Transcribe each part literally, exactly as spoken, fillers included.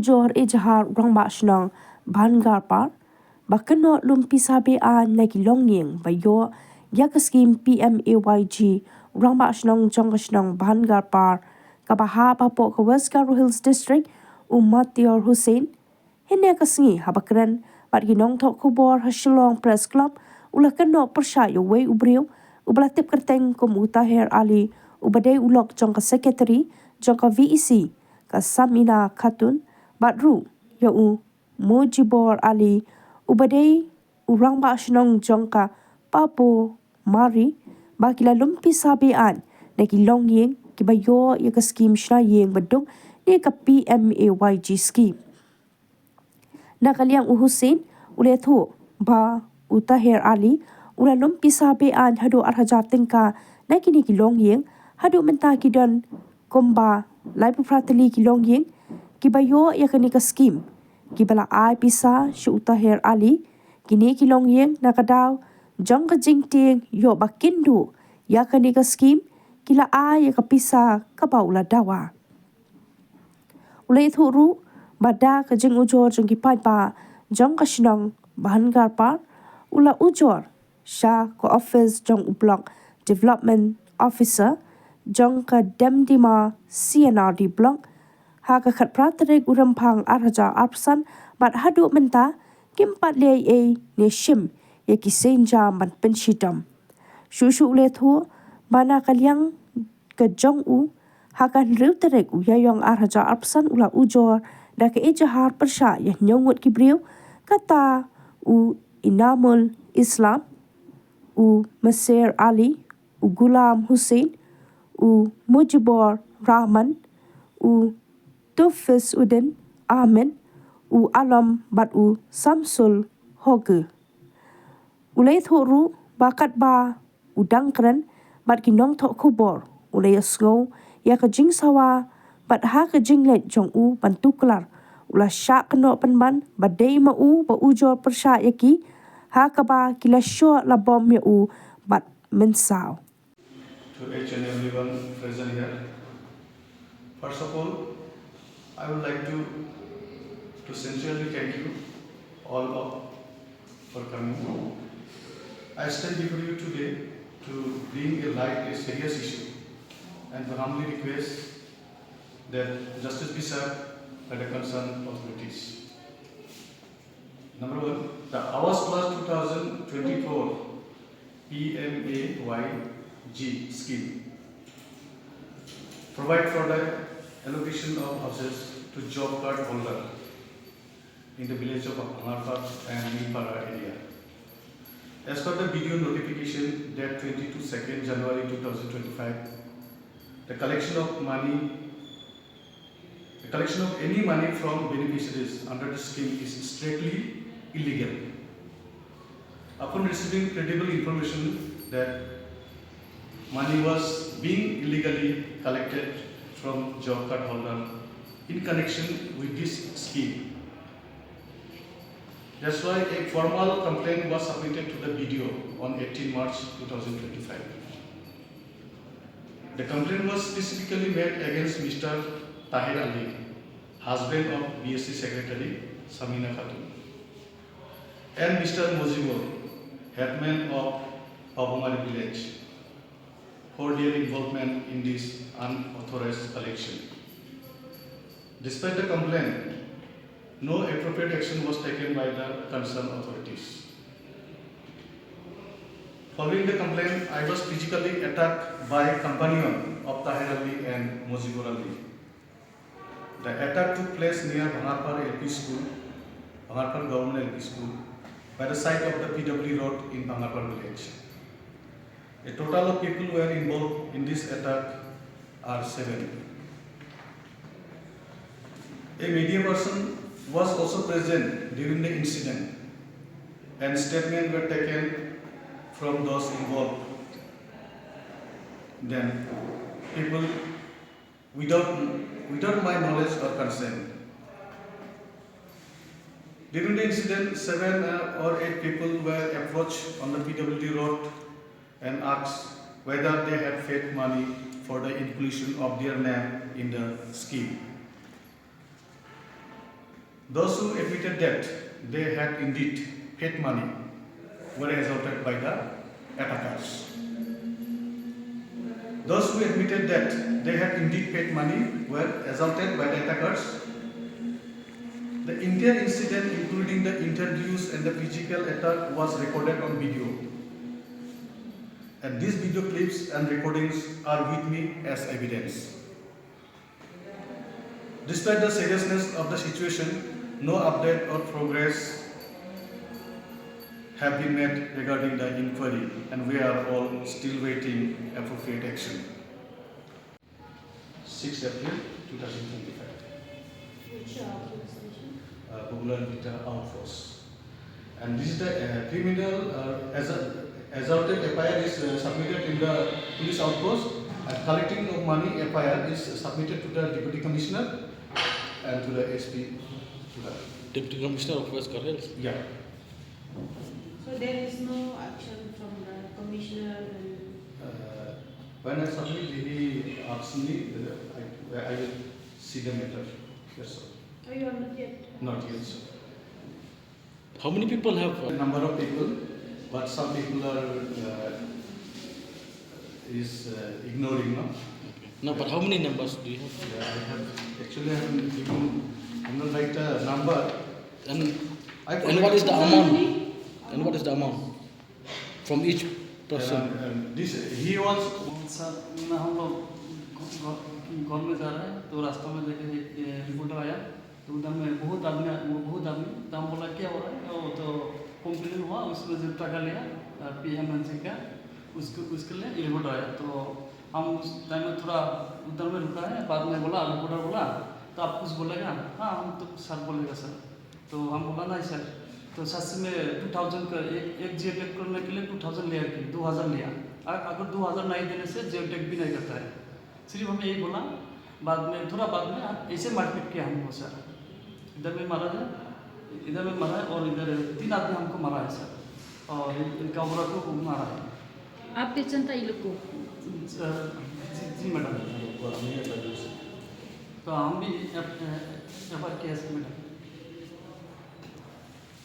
Ujor Ejahar Rangbah Shnong Bhangarpar ba kynnoh lum pisa beaiñ na ki longïing ba ïoh ïa ka skim P M A Y G. Rangbah Shnong jong ka shnong Bhangarpar kaba hap hapoh ka West Garo Hills District, u Matiur Hussain, hynne ka sngi haba kren bad ki nongthoh khubor ha Shillong Press Club, u la kynnoh pyrshah ïa uwei u briew uba la tip kyrteng kum u Taher Ali, uba dei u lok jong ka Secretary jong ka V E C, ka Samina Khatun, bad ruh ïa u Mujibur Ali, uba dei u Rangbah Shnong jong ka Papomari, ba ki la lum pisa beaiñ na ki longïing kiba ïoh ïa ka skim shna ïing ba duk ne ka P M A Y G skim. Na ka liang u Hussain u la ïathuh ba u Taher Ali u la lum pisa beaiñ haduh ar hajar tyngka na kine ki longïing. Haduh mynta ki don kumba laiphew phra tylli ki longïing kiba ïoh ïa kane ka skim, kiba la ai pisa sha u Taher Ali. Kine ki longïing na ka daw jong ka jingtieng ïoh ba kin duh ïa kane ka skim, ki la ai ïa ka pisa kaba u la dawa. U la ïathuh ruh ba da ka jingujor jong ki paidbah jong ka shnong Bhangarpar, u la ujor sha ka office jong u Block Development Officer jong ka Demdima C and R D Block ha ka khatphra tarik u Rymphang ar hajar arphew san, bad haduh mynta kim pat leh ei ei ne shim ïa ki sienjam ban pynshitom. Shuh shuh u la ïathuh ba na ka liang ka jong u, ha ka hynriew tarik u Ïaïong ar hajar arphew san u la ujor da ka ejahar pyrshah ïa hynñiew ngut ki briew, kata u Inamul Islam, u Maser Ali, u Gulam Hussain, u Mujibur Rahman, u Tufisuddin Ahmed, u Alam bad u Samsul Hoge. U la ïathuh ruh ba katba u dang kren bad ki nongthoh khubor, u la ïasngew ïa ka jingsawa bad ha ka jingleit jong u ban tuklar, u la shah kynnoh pynban ba dei ma u ba ujor pyrshah ïa ki, ha kaba ki la shoh la bom ïa u bad mynsaw. To each and everyone present here. First of all, I would like to, to sincerely thank you all of, for coming. I stand before you today to bring a light a serious issue and to humbly request that justice be served by the concerned authorities. Number one, the Awas Plus two thousand twenty-four P M A Y G scheme provide for the allocation of houses to job card holder in the village of Bhangarpar and Nilpara area. As per the B D O notification dated twenty-two second January two thousand twenty-five, the collection of money, the collection of any money from beneficiaries under the scheme is strictly illegal. Upon receiving credible information that money was being illegally collected from job card holder in connection with this scheme, that's why a formal complaint was submitted to the B D O on eighteen March two thousand twenty-five. The complaint was specifically made against Mister Tahir Ali, husband of B S C secretary Samina Khatun, and Mister Mujibur, headman of Papomari village, for their involvement in this unauthorized collection. Despite the complaint, no appropriate action was taken by the concerned authorities. Following the complaint, I was physically attacked by companion of Tahir Ali and Mujibur Ali. The attack took place near Bhangarpar L P School, Bhangarpar Government L P School, by the side of the P W D road in Bhangarpar village. A total of people were involved in this attack are seven. A media person was also present during the incident, and statements were taken from those involved. Then, people without, without my knowledge or consent. During the incident, seven, uh, or eight people were approached on the P W D road and asked whether they had paid money for the inclusion of their name in the scheme. Those who admitted that they had indeed paid money were assaulted by the attackers. Those who admitted that they had indeed paid money were assaulted by the attackers. The entire incident, including the interviews and the physical attack, was recorded on video. And these video clips and recordings are with me as evidence. Despite the seriousness of the situation, no update or progress have been made regarding the inquiry, and we are all still waiting appropriate action. Six April two thousand twenty-five. Which, uh, police station? Uh, Babulan Vita Outpost. And this is the, uh, criminal, uh, as a, assaulted F I R is, uh, submitted in the police outpost, and collecting of money F I R is submitted to the Deputy Commissioner and to the S P Tura. Deputy Commissioner of West Karhal? Yeah. So there is no action from the commissioner and Uh, when I submit, he asks me, uh, I, I will see the matter. That's all. Oh, you are not yet? Not yet, sir. How many people have, uh, number of people, but some people are, uh, is, uh, ignoring, no? Okay. No, but how many numbers do you have? Yeah, I have, actually, I have given, I'm not like the number. And, I and what is the amount? And what is the amount from each person? And, and this, he wants. Sir, मैं, हम लोग घ-, घ-, घर में जा रहे हैं, तो रास्ता में देखे एक, ए, रिपोर्टर आया, तो उधर में बहुत आदमी, वो बहुत आदमी, तो हम बोला, "क्या हो रहा है?" वो तो कंप्लेन हुआ, उसमें जो टका लिया, अ, पी एम एन जी का, उसको, उसके लिए रिपोर्टर आया। तो हम उस टाइम में थोड़ा उधर में रुका है, बाद में बोला, रिपोर्टर बोला, "तो आप कुछ बोलेगा?" "हाँ, हम तो सर बोलेगा सर।" तो हम बोला, "नहीं सर।" तो सच में टू थाउजेंड का एक, एक जियो टैग करने के लिए टू थाउजेंड लिया कि दो हज़ार लिया। अ-, अगर दो हज़ार नहीं देने से जियो टैग भी नहीं करता है। सिर्फ हमें यही बोला, बाद में, थोड़ा बाद में हम ऐसे मारपीट किया हमको सर। इधर में मारा है, इधर में मारा है और इधर तीन आदमी हमको मारा है सर। और इनका औरत को मारा है। आप पहचानता ये लोग को? सर, जी, जी मैडम। तो हम भी F, FIR case madam.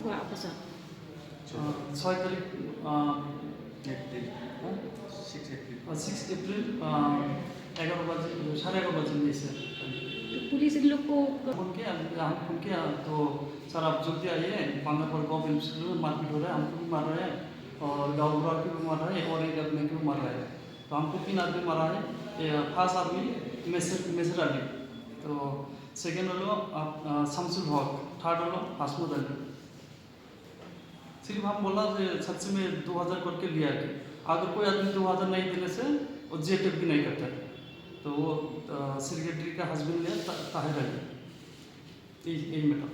हाँ, आपका सर। আহ, ছয় তারিখ, আহ, এপ্রিল, হ্যাঁ? Six April. আহ, সিক্স এপ্রিল, আহ, এগারো বাজে, সাড়ে এগারো বাজে নিয়েছে। तो पुलिस इन लोग को फोन किया, हम फोन किया, तो, "सर, आप जल्दी आइए, पांगापर गवर्नमेंट स्कूल में मारपीट हो रहा है, हमको भी मार रहे हैं और गाँव बुरा को भी मार रहे हैं और एक आदमी को भी मार रहे हैं।" तो हमको तीन आदमी मारा है। ये फर्स्ट आदमी मेसर, मेसर अली, तो सेकंड হলো আপ-, আহ, শামসুল হক, থার্ড হলো হাসমুদ আলী। सिर्फ हम बोला कि सच में दो हज़ार करके लिया है, अगर कोई आदमी दो हज़ार नहीं देने से वो जियो टैग भी नहीं करता है। तो वो, अ, सेक्रेटरी का हस्बैंड है ता-, ताहिर अली। यही, यही मैडम।